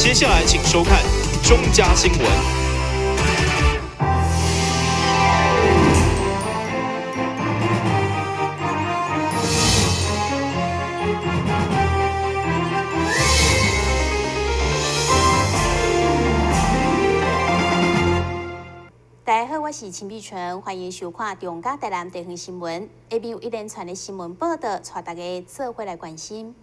接下來請收看中嘉新聞。大家好，我是陳美純，歡迎收看中嘉台南地方新聞。下面有一連串的新聞報道，帶大家做伙來關心。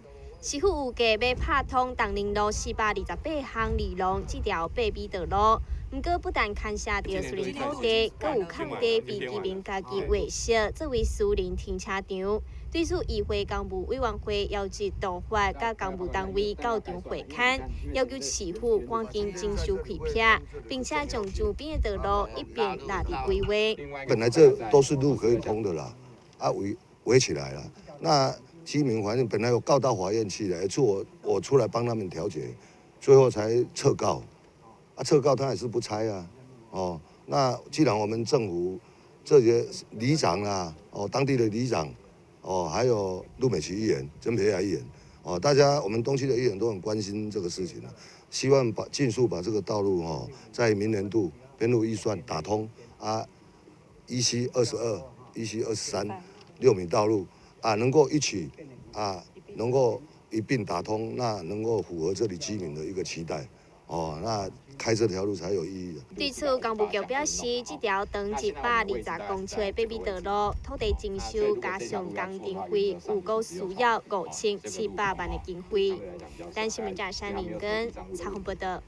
市府預計欲拍通東寧路428號二廊這條八米道路，毋過不但牽涉著私人土地，閣有空地被居民家己劃設作為私人停車場。對此，議會工務委員會邀集都發佮工務單位到場會勘，要求市府趕緊徵收開闢，並且將周邊的道路一併納入規劃。本來這都是路可以通的啦，啊圍圍起來了，那居民反正本來有告到法院去了，是我出來幫他們調解，最後才撤告，啊撤告他也是不拆啊，哦，那既然我們政府這些里長啊，哦當地的里長，哦還有陸美琪議員、曾培亞議員，哦大家我們東區的議員都很關心這個事情啊，希望把盡速把這個道路哦在明年度編入預算打通啊，EC 22、EC 23 6米道路。啊，能夠一起啊，能夠一併打通，那能夠符合這裡居民的一個期待，哦，那開這條路才有意義。對此，工務局表示，這條長120公尺的八米道路，土地徵收加上工程費，有夠需要5700萬的經費。等新聞記者林根採訪報道。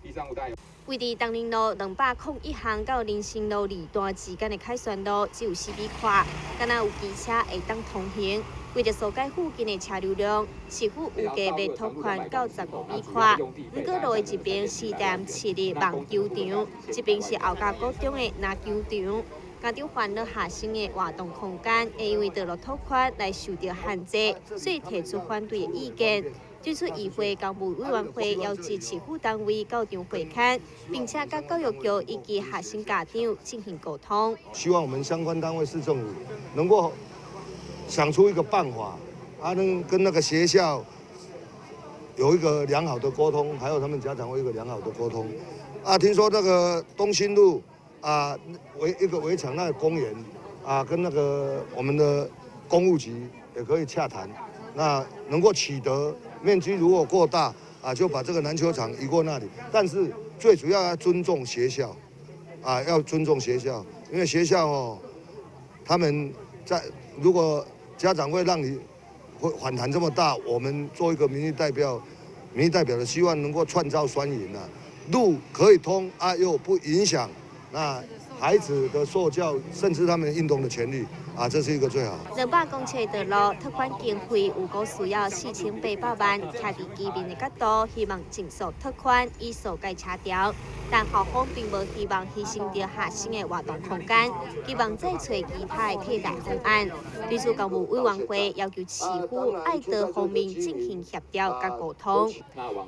位佇東寧路201巷到林森路二段之間的凱旋路只有4米寬，敢若有機車會當通行。為著疏解附近的車流量，市府預計欲拓寬到15米寬。毋過路的一邊是踮市立網球場，一邊是後甲國中的籃球場。家長煩惱學生的活動空間會因為道路拓寬來受著限制，所以提出反對的意見。對此，議會工務委員會邀集市府單位到場會勘，並且佮教育局以及學生家長進行溝通。希望我們相關單位市政府能夠想出一個辦法，啊，能跟那個學校有一個良好的溝通，還有他們家長會有一個良好的溝通。啊，聽說那個東興路啊，圍一個圍牆那個公園啊，跟那個我們的公務局也可以洽談，那能夠取得面積如果過大啊，就把這個籃球場移過那裡。但是最主要要尊重學校，啊，要尊重學校，因為學校哦，他們在如果家長會讓你會反彈這麼大，我們做一個民意代表，民意代表的希望能夠創造雙贏啊，路可以通啊，又不影響那孩子的受教，甚至他們運動的權利啊，這是一個最好。200公尺的道路拓寬經費有夠需要4800萬，徛佇居民的角度，希望盡速拓寬以疏解車潮，但校方並無希望犧牲著學生的活動空間，希望再揣其他的替代方案。對此，工務委員會要求市府愛多方面進行協調佮溝通。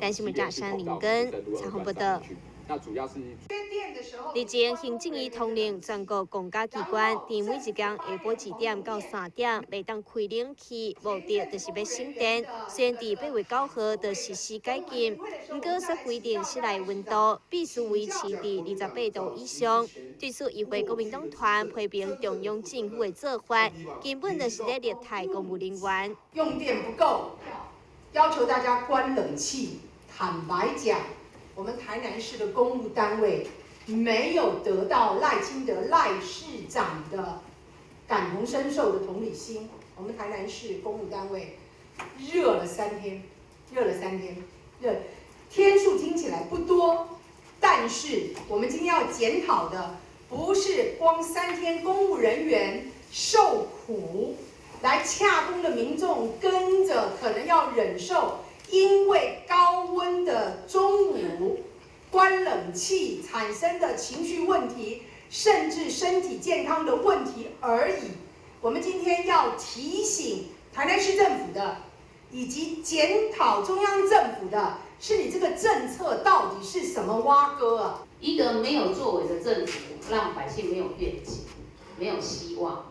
等新聞記者林根採訪報道。日前，行政院通令全國公家機關，佇每一工下晡1點到3點，袂當開冷氣，目的就是欲省電。雖然佇8月9號就實施解禁，毋過煞規定室內溫度必須維持佇28度以上。對此，議會國民黨團批評中央政府的做法，根本就是咧虐待公務人員。用電不夠，要求大家關冷氣。坦白講，我們台南市的公務單位沒有得到賴清德賴市長的感同身受的同理心。我們台南市公務單位熱了三天，熱了三天，熱天數聽起來不多，但是我們今天要檢討的不是光3天公務人員受苦，來洽公的民眾跟着可能要忍受。因為高溫的中午關冷氣產生的情緒問題，甚至身體健康的問題而已。我們今天要提醒台南市政府的，以及檢討中央政府的，是你這個政策到底是什麼碗糕啊？一個沒有作為的政府，讓百姓沒有願景，沒有希望，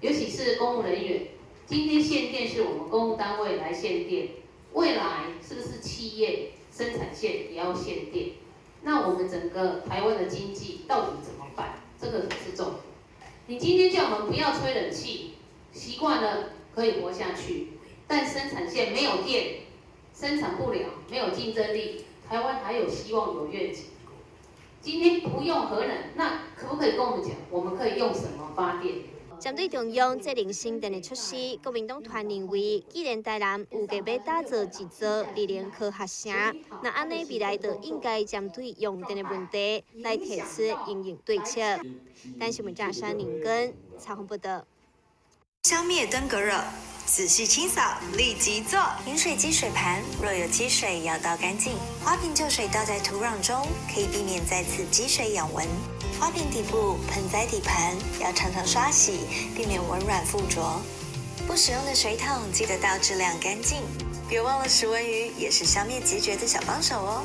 尤其是公務人員。今天限電是我們公務單位來限電。未來是不是企業？生產線也要限電，那我們整個台灣的經濟到底怎麼辦？這個才是重點。你今天叫我們不要吹冷氣，習慣了可以活下去，但生產線沒有電，生產不了，沒有競爭力，台灣還有希望有願景。今天不用核能，那可不可以跟我們講，我們可以用什麼發電？針對中央節能省電的措施，國民黨團認為，既然台南有計欲打造一座綠能科學城，那按呢未來就應該針對用電的問題來提出應用對策。但是，記者山林根采訪報導。消滅登革熱，仔細清掃，立即做。飲水機水盤若有積水，要倒乾淨。花瓶舊水倒在土壤中，可以避免再次積水養蚊。花瓶底部、盆栽底盤要常常刷洗，避免蚊卵附着。不使用的水桶記得倒置晾乾淨。別忘了食蚊魚也是消滅孑孓的小幫手哦。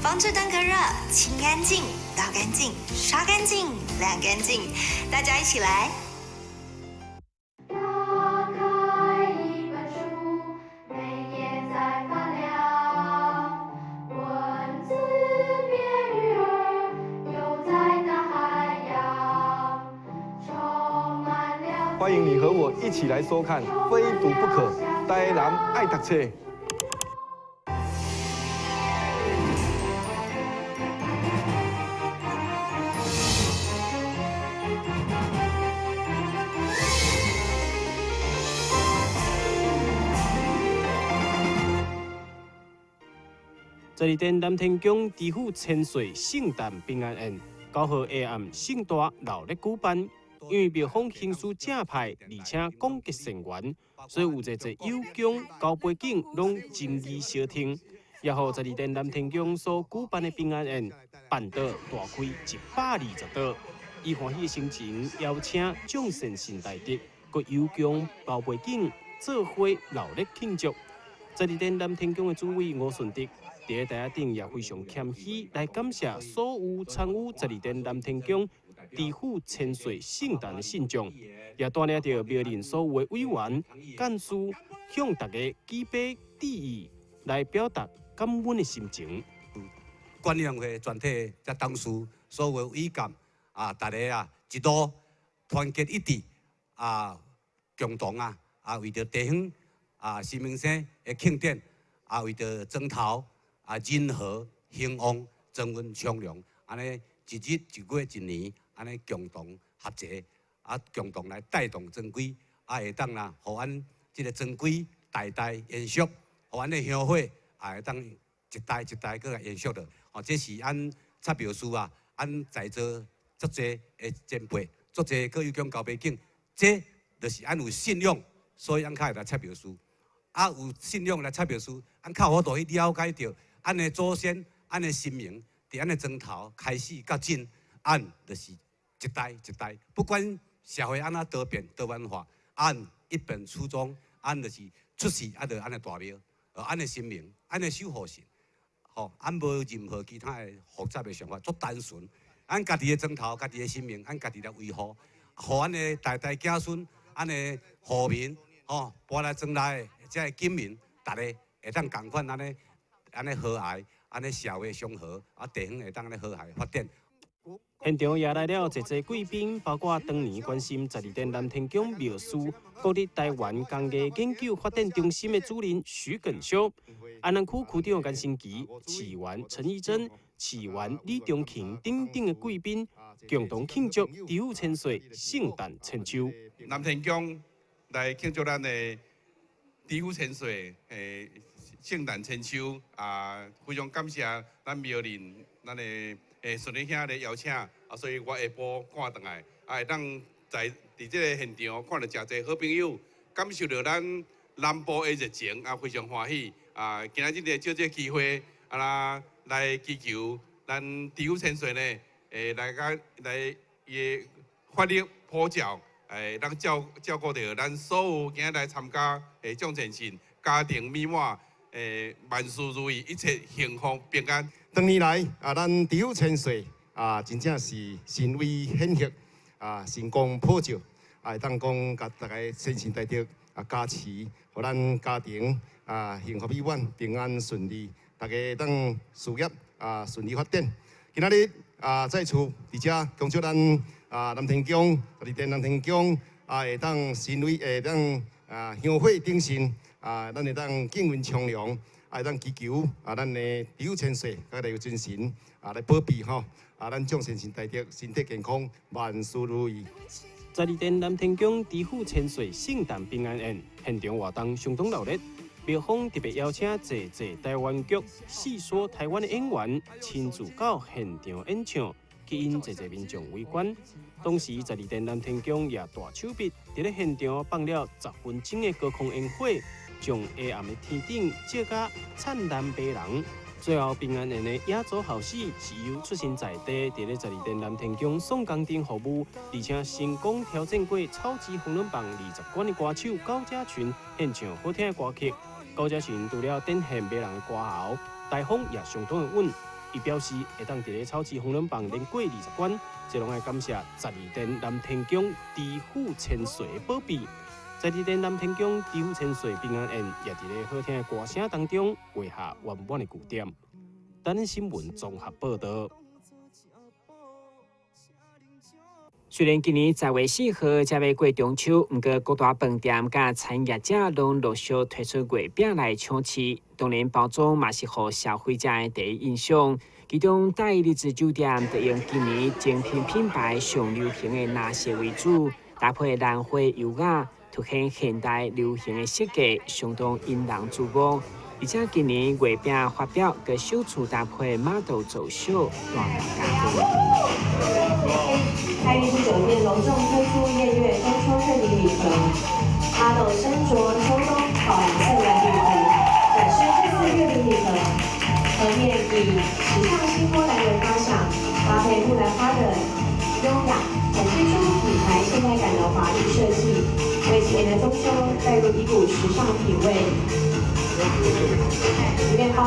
防治登革熱，清乾淨，倒乾淨，刷乾淨，晾乾淨，大家一起來。打開一本書，每頁在發亮，文字變魚兒，游在大海洋，充滿了。歡迎你和我一起來收看《非讀不可》，台南愛讀冊。十二殿南天宮知府千歲聖誕平安宴，9號下暗盛大鬧熱舉辦。因為廟方行事正派，而且廣結善緣，所以有濟濟有宮高背景攏情義相挺，也予十二殿南天宮所舉辦的平安宴辦到大開120桌，以歡喜的心情邀請眾善信大德、閣有宮高背景做伙鬧熱慶祝。十二殿南天宮的主委吳順德，佇咧台仔頂也非常謙虛來感謝所有參與十二殿南天宮知府千歲聖誕的信眾，也帶領著廟內所有的委員、幹事，向大家舉杯致意，來表達感恩的心情。管理會全體遮董事，所有委幹啊，大家啊一路團結一致啊，共同啊為著地方啊新民生的慶典啊，為著莊頭啊仁和興旺、莊運昌隆，按呢一日一月一年，按呢共同合齊啊，共同來帶動莊規啊，會當啦，予阮這個莊規代代延續，予阮的香火也會當一代一代閣來延續落。哦，這是按插廟事啊，按在座足濟的前輩，足濟閣有講交背景，這就是按有信仰，所以按較會來插廟事。啊，有信仰來插廟事，按較有法度去了解著，按的祖先、按的神明，佇按的莊頭開始到今，按就是一代一代，不管社會按怎多變多元化，按一本初衷，按就是出世啊，就按的大廟，按的神明，按的守護神，吼，按無任何其他的複雜的想法，足單純。按家己的莊頭、家己的神明，按家己來維護，予按的代代子孫、按的後民，吼，搬來莊來的這个警民，逐家會當仝款按呢，按呢和諧，按呢社會祥和，啊，地方會當按呢和諧發展。現場也來了濟濟貴賓，包括當年關心十二殿南天宮廟事、國立臺灣工藝研究發展中心的主任徐耿修、安南區區長甘新奇、市議員陳義珍、市議員李中慶等等的貴賓，共同慶祝知府千歲聖誕千秋。南天宮來慶祝咱的知府千歲，聖誕千秋啊！非常感謝咱廟內咱的順利兄來邀請，啊，所以我下晡趕轉來，啊，會當在佇這个現場看到誠濟好朋友，感受到咱南部的熱情，啊，非常歡喜。啊，今仔日借這个機會，啊，來祈求咱知府千歲呢，來甲來伊的法力普照，咱照顧著咱所有今日來參加的眾善信，家庭美滿，萬事如意，一切幸福平安。當年來啊，咱知府千歲啊，真正是神威顯赫啊，神光普照啊，會當講共大家善信大德啊加持，予咱家庭啊幸福美滿、平安順利。大家會當事業啊順利發展。今仔日啊，再次佇遮恭祝咱啊南天宮十二殿南天宮啊會當神威，會當啊香火鼎盛啊，咱會當敬運長隆，啊會當祈求啊咱的知府千歲佮來尊神啊來保庇吼啊咱眾神神大德身體健康，萬事如意。十二殿南天宮知府千歲聖誕平安宴現場活動相當熱鬧。廟方特別邀請濟濟台灣劇戲說台灣的演員親自到現場演唱，吸引濟濟民眾圍觀。當時十二殿南天宮也大手筆，佇咧現場放了10分鐘的高空煙火，將黑暗的天頂照甲燦爛迷人。最後平安宴的壓軸好戲是由出身在地，佇咧十二殿南天宮送江燈服務，而且成功挑戰過超級紅人榜20關的歌手高嘉群獻唱好聽的歌曲。高嘉群除了展現迷人的歌喉，台風也相當的穩。伊表示會當佇咧超級紅人榜連過20關，這攏愛感謝十二殿南天宮知府千歲的保庇。十二殿南天宮知府千歲平安宴也佇咧好聽的歌聲當中畫下圓滿的句點。等新聞綜合報道。雖然今年10月4號才欲過中秋，毋過各大飯店佮餐業者攏陸續推出月餅來搶市，當然包裝嘛是予消費者的第一印象。其中大麗子酒店就用今年精品品牌上流行的藍色為主，搭配蘭花優雅，凸顯現代流行的設計，相當引人注目。而且今年月餅發表，閣首次搭配馬豆做秀，大賣加分。愛麗絲酒店隆重推出艷月中秋月餅禮盒，model 身着秋冬寶藍色晚禮服，展示這次月餅禮盒。盒面以時尚新波蘭為發想，搭配木蘭花的優雅，展現出品牌現代感的華麗設計，為今年的中秋帶入一股時尚品味。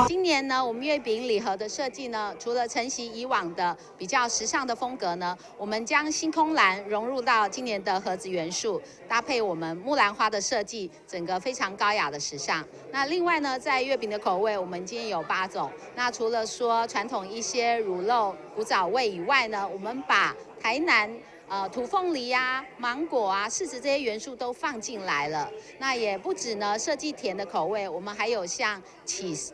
今年呢，我們月餅禮盒的設計呢，除了承襲以往的比較時尚的風格呢，我們將星空藍融入到今年的盒子元素，搭配我們木蘭花的設計，整個非常高雅的時尚。那另外呢，在月餅的口味，我們今天有8種。那除了說傳統一些乳酪、古早味以外呢，我們把台南土鳳梨啊、芒果啊、柿子這些元素都放進來了。那也不止呢，設計甜的口味，我們還有像 cheese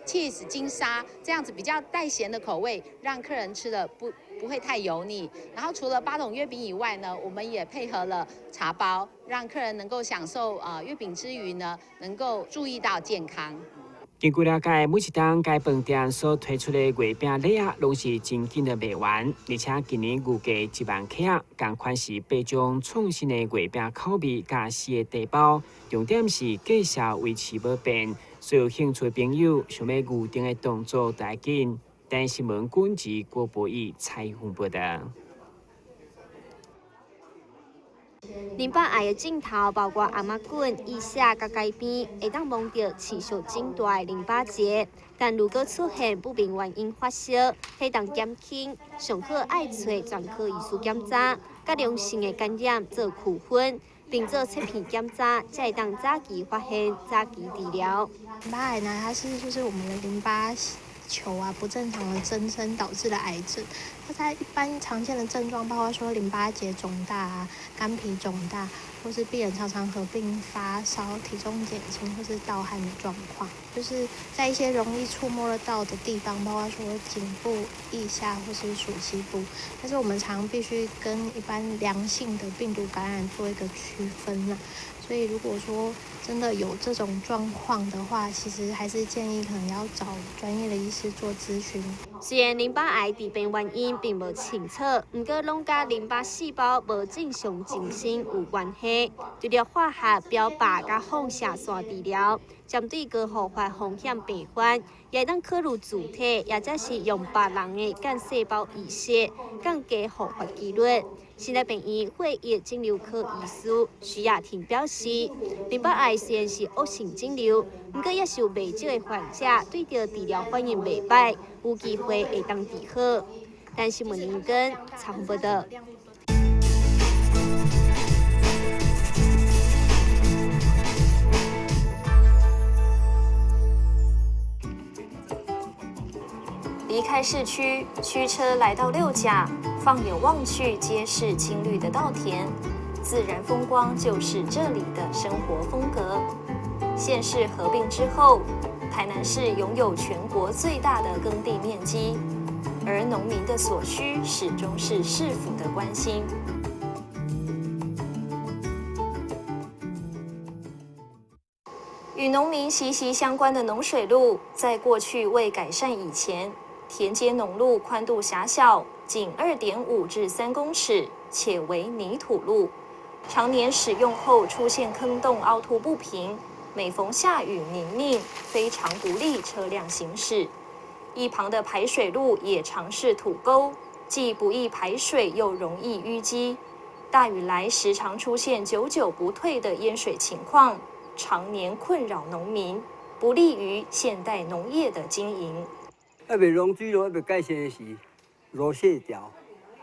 金沙這樣子比較帶鹹的口味，讓客人吃了不會太油膩。然後除了8種月餅以外呢，我們也配合了茶包，讓客人能夠享受月餅之餘呢，能夠注意到健康。根據了解，每一冬該飯店所推出的月餅禮盒，攏是真緊的賣完，而且今年預計1萬客，仝款是8種創新的月餅口味佮4個茶包，重點是價數維持無變。所有興趣的朋友想欲預訂的動作著愛緊。台新聞軍事郭博義採訪報道。淋巴癌的盡頭包括頷仔頸、腋下佮街邊，會當摸著持續增大的淋巴結。但如果出現不明原因發燒，體重減輕，上好愛揣專科醫師檢查，佮良性的感染做區分，並做切片檢查，才會當早期發現、早期治療。淋巴癌呢，它是就是我們的淋巴球啊不正常的增生導致的癌症。那它一般常見的症狀包括說淋巴結腫大啊、肝脾腫大，或是病人常常合併發燒、體重減輕或是盜汗的狀況。就是在一些容易觸摸得到的地方，包括說頸部、腋下或是鼠蹊部。但是我們常必須跟一般良性的病毒感染做一個區分啦。所以如果說真的有這種狀況的話，其實還是建議可能要找專業的醫師做諮詢。雖然淋巴癌致病原因並無清楚，毋過攏佮淋巴細胞無正常增生有關係。除了化學標靶佮放射線治療，針對高復發風險病患，也會當考慮自體，或者是用別人的幹細胞移植，降低復發幾率。新台病院血液腫瘤科醫師徐雅婷表示，淋巴癌雖然是惡性腫瘤，毋過也是有袂少的患者對著治療反應袂䆀，有機會會當治好。但是，林根採訪報道。開市區，驅車來到六甲，放眼望去皆是青綠的稻田，自然風光就是這裡的生活風格。縣市合併之後，台南市擁有全國最大的耕地面積，而農民的所需始終是市府的關心。與農民息息相關的農水路，在過去未改善以前，田間農路寬度狹小，僅2.5至3公尺，且為泥土路，常年使用後出現坑洞、凹凸不平，每逢下雨泥濘，非常不利車輛行駛。一旁的排水路也常是土溝，既不易排水，又容易淤積。大雨來時常出現久久不退的淹水情況。常年困擾農民，不利於現代農業的經營。還未農水路還未改善的時，路細條，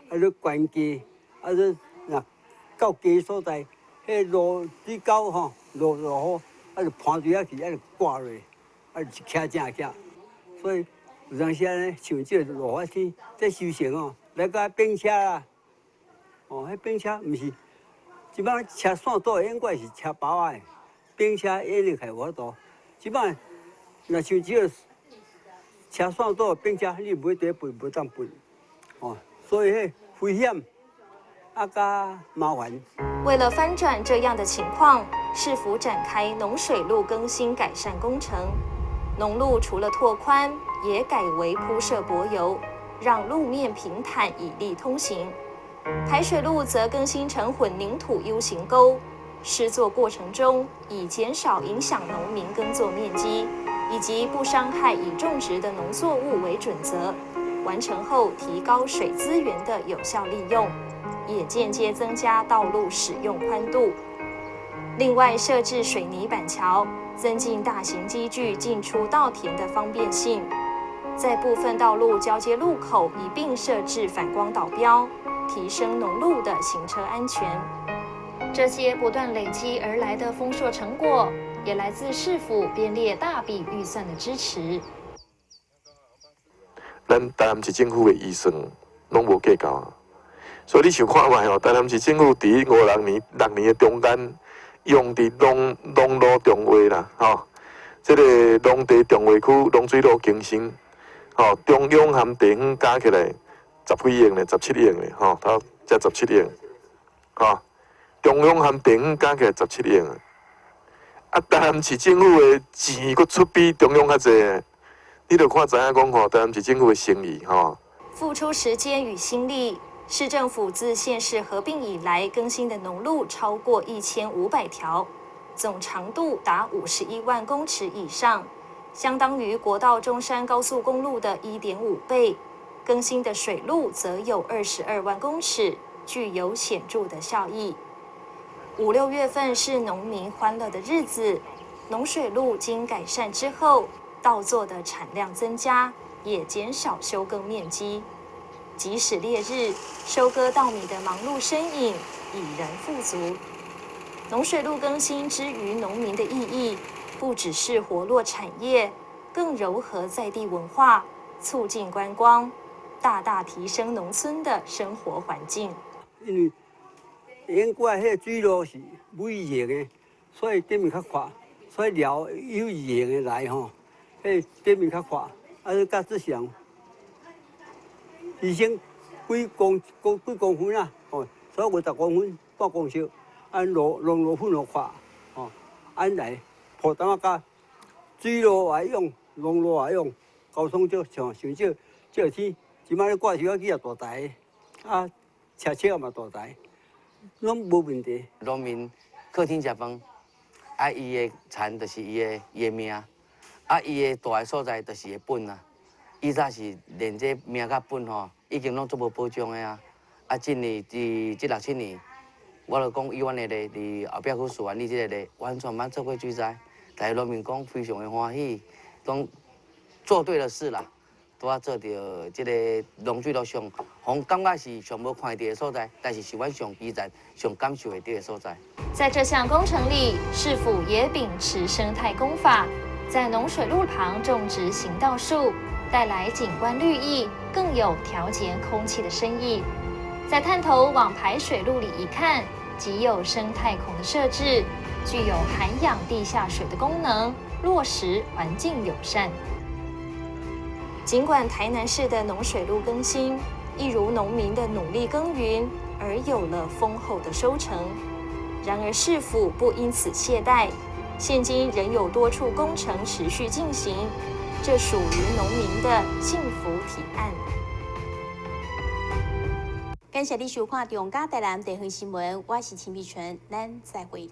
啊，你懸低，啊，你若到低所在，彼路水溝吼，落落雨，啊，就盤水仔去，啊，就掛落，啊，就徛正徛。所以有當時呢，像這個落雨天，這收成哦，來到冰車啦，哦，彼冰車毋是，這擺車線多，應該是車包仔的。冰車一定係無法度，這擺若像這個車線多冰車，你買佇咧無當分，哦，所以彼危險啊，加麻煩。為了翻轉這樣的情況，市府展開農水路更新改善工程。農路除了拓寬，也改為鋪設柏油，讓路面平坦以利通行。排水路則更新成混凝土 U 型溝。施作過程中，以減少影響農民耕作面積，以及不傷害已種植的農作物為準則。完成後，提高水資源的有效利用，也間接增加道路使用寬度。另外，設置水泥板橋，增進大型機具進出稻田的方便性。在部分道路交接路口一併設置反光導標，提升農路的行車安全。這些不斷累積而來的豐碩成果，也來自市府編列大筆預算的支持。咱台南市政府的預算攏無計較啊，所以你想看覓吼？台南市政府佇5、6年、6年的中間，用佇農路重劃啦，吼，這個農地重劃區農水路更新，吼，中央含地方加起來10幾億呢，17億呢，吼，才17億，吼。中央含地方加起來17億啊！台南市政府的錢閣出比中央較濟，你就看知影講吼，台南市政府的誠意吼。付出時間與心力，市政府自縣市合併以來更新的農路超過1500條，總長度達51萬公尺以上，相當於國道中山高速公路的1.5倍。更新的水路則有22萬公尺，具有顯著的效益。5、6月份是農民歡樂的日子，農水路經改善之後，稻作的產量增加，也減少休耕面積。即使烈日，收割稻米的忙碌身影已然富足。農水路更新之於農民的意義，不只是活絡產業，更糅合在地文化，促進觀光，大大提升農村的生活環境。應該彼水路是 V 型的，所以頂面較闊，所以寮 U 型的來吼，彼頂面較闊，啊，佮這上醫生幾公幾公分啊？吼，所以50公分半公尺，按路農路分落闊，吼，按來鋪淡仔甲水路也用，農路也用，交通足像像這這天，這擺咧掛手機也大台，啊，車車嘛大台。攏無問題。農民客廳食飯，啊，伊的田就是伊的命，啊，伊的蹛的所在就是伊的本啊。以早是連這命佮本吼，已經攏足無保障的啊。啊，今年佇這6、7年，我就講以阮的例，佇後壁區事完你這個例，完全毋做過水災，但是農民講非常的歡喜，講做對了事啦。拄仔做著這個農水路上，予感覺是上無看到的所在，但是是阮上基層、上感受會到的所在。在這項工程裡，市府也秉持生態工法，在農水路旁種植行道樹，帶來景觀綠意，更有調節空氣的深意。在探頭往排水路裡一看，即有生態孔的設置，具有涵養地下水的功能，落實環境友善。儘管台南市的農水路更新，一如農民的努力耕耘，而有了豐厚的收成。然而市府不因此懈怠，現今仍有多處工程持續進行，這屬於農民的幸福提案。感謝你收看《中嘉台南地方新聞》，我是秦碧純，咱再會。